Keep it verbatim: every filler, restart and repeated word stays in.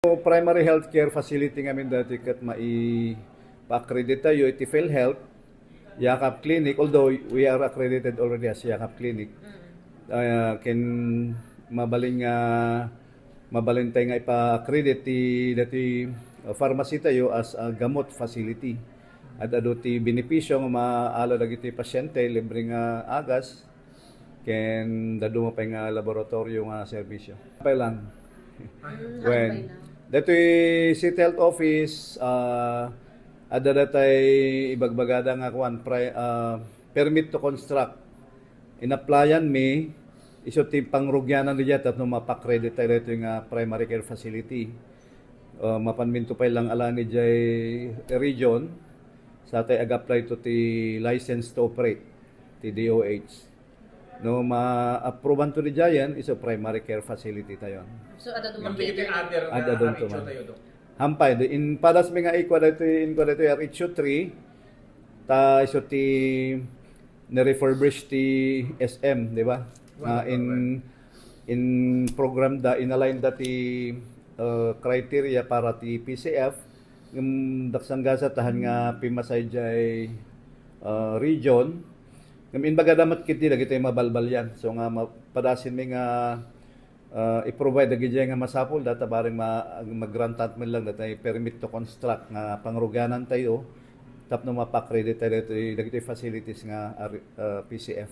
Primary healthcare facility ngamin daytoy ket maipa-accredit tayo iti PhilHealth, Yakap Clinic, although we are accredited already as Yakap Clinic. Ah, ken mabalin nga, mabalin tayo nga ipa-accredit ti, dati, uh, pharmacy tayo as a gamot facility. At adu ti benepisyo nga maala dagiti pasyente, libre nga agas, ken dadduma pay nga laboratorio nga serbisyo. Pay lang. When, datoy City Health Office, ah, adda datay ibagbagada nga kuan, pri-, ah, permit to construct. In-applyan mi, isu ti pangrugianan diay tapno mapa-accredit tayo daytoy nga primary care facility. Ah, mapan minto pay lang alan idiay region, sa tay ag-apply to ti license to operate, ti D O H. No ma-approvean to diay, isu primary care facility tayon. So, adda Ngem dagiti other nga Adda dun R H O to man. Tayo, Dok? Hampay, di, in, padas mi nga ikwa daytoy, in, kwa daytoy R H O three, ta isu ti ni-refurbish ti S M, di ba? Nga in, in program da, in-align da ti, uh, criteria para ti P C F, yung daksang gasa tahan nga pimasay jay, uh, region. Ngem imbaga da met ketdi dagiti mabalbalian. So nga ma-, padasin mi nga, uh, i-provide dagiti nga masapul da ta bareng ma-, mag-grantan man lang dati permit to construct nga pangrugianan tayo tapno mapa-accredit tayo dagiti, dagiti facilities nga ar-, uh, P C F.